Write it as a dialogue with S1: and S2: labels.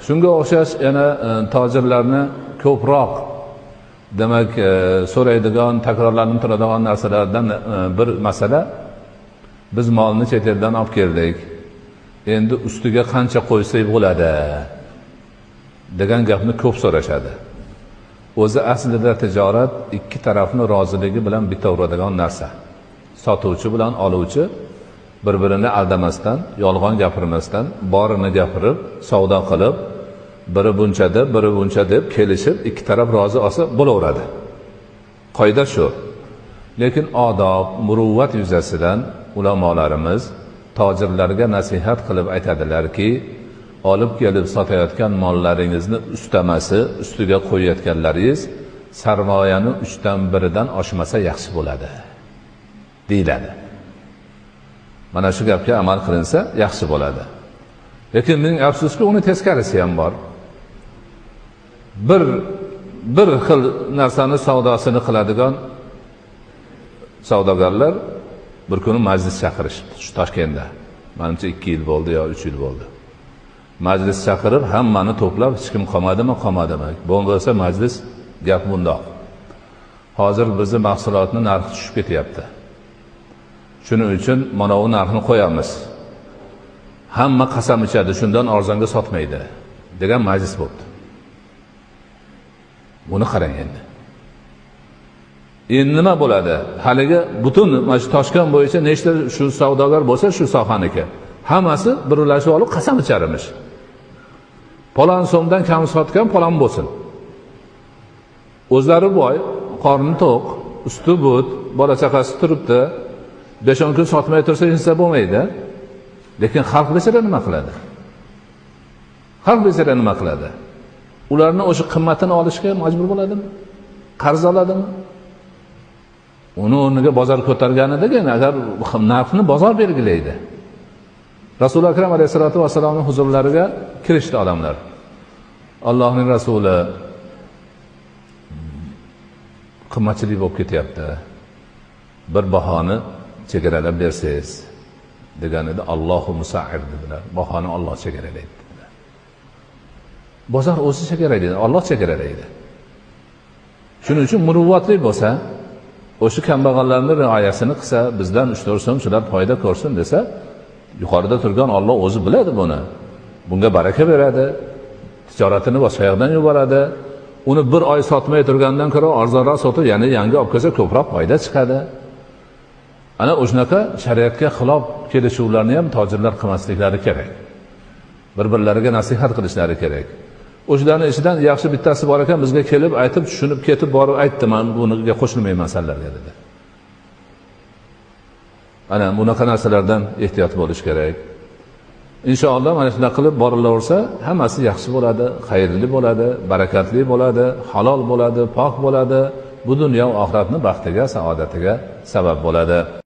S1: Shunga o'xshash yana tojirlarni ko'proq demak so'raydigan, takrorlanib turadigan narsalardan bir masala, biz molni chet eldan olib keldik, endi ustiga qancha qo'ysak bo'ladi degan gapni ko'p so'rashadi. O'zi aslida tijorat ikki tarafni roziligi bilan bitaveradigan narsa. Sotuvchi bilan oluvchi bir-birini aldamasdan, yolg'on gapirmasdan, borini gapirib, savdo qilib, biri buncha deb, biri buncha deb kelishib, ikki taraf rozi olsa bo'laveradi. Qoida shu. Lekin odob, muruvvat yuzasidan ulamolarimiz tojirlarga nasihat qilib aytadilarki, olib kelib sotayotgan mollaringizni ustamasi, ustiga qo'yayotganlaringiz sarmoyani 1/3 oshmasa yaxshi bo'ladi deyiladi. Mana shu gapga amal qilinsa yaxshi bo'ladi. Lekin ming afsuski uni teskarisi ham bor. Bir xil narsani savdosini qiladigan savdogarlar bir kuni majlis chaqirishibdi shu Toshkentda. Menimcha 2 yil bo'ldi yo 3 yil bo'ldi. Majlis chaqirib hammani to'plab, hech kim qolmadimi, qolmadimi? Bo'lmasa majlis gap bundoq. Hozir bizni mahsulotni narxi tushib ketyapti. Shuning uchun mana bu narxni qo'yamiz. Hamma qasam ichadi, shundan arzonga sotmaydi degan majlis bo'ldi. Buni qarang endi. Endi nima bo'ladi? Haligi butun mana shu Toshkent bo'yicha nechta shu savdogar bo'lsa shu sohaniki, hammasi birlashib olib qasam ichar emish. Falon so'mdan kam sotgan falon bo'lsin. O'zlari boy, qorni to'q, usti but, bola chaqasi turibdi. 5-10 kun sotmay tursa inson bo'lmaydi. Lekin xalq bechara nima qiladi? Xalq bechara nima qiladi? Ularni o'sha qimmatini olishga majbur bo'ladimi? Qarz oladimi? Uni o'rniga bozor ko'targanidagina agar narxni bozor belgilaydi. Rasuli Akram alayhisolatu vassalomning huzurlariga kirishdi odamlar. Allohning rasuli, qimmatchilik bo'lib ketyapti. Bir bahoni chegaralab bersangiz deganida Allohu musair dedilar. Bahoni Alloh chegaralaydi dedilar. Bozor o'zi chegaralaydi, Alloh chegaralaydi. Shuning uchun muruvvatli bo'lsa, o'sha kambag'allarning rioyasini qilsa, bizdan 3-4 so'm shular foyda ko'rsin desa, yuqorida turgan Alloh o'zi biladi buni. Bunga baraka beradi, tijoratini boshqa yoqdan yuboradi. Uni bir oy sotmay turgandan ko'ra arzonroq sotib, yana yangi olib kelsa ko'proq foyda chiqadi. Ana o'shanaqa shariatga xilof kelishuvlarni ham tojirlar qilmasliklari kerak. Bir-birlariga nasihat qilishlari kerak. O'shalarning ichidan yaxshi bittasi bor ekan, bizga kelib aytib, tushunib ketib borib aytdi, men buniga qo'shilmayman sizlarga dedi. Ana bunaqa narsalardan ehtiyot bo'lish kerak. Inshaalloh mana shunday qilib borilaversa, hammasi yaxshi bo'ladi, xayrli bo'ladi, barakatli bo'ladi, halol bo'ladi, pok bo'ladi. Bu dunyo va oxiratning baxtiga, saodatiga sabab bo'ladi.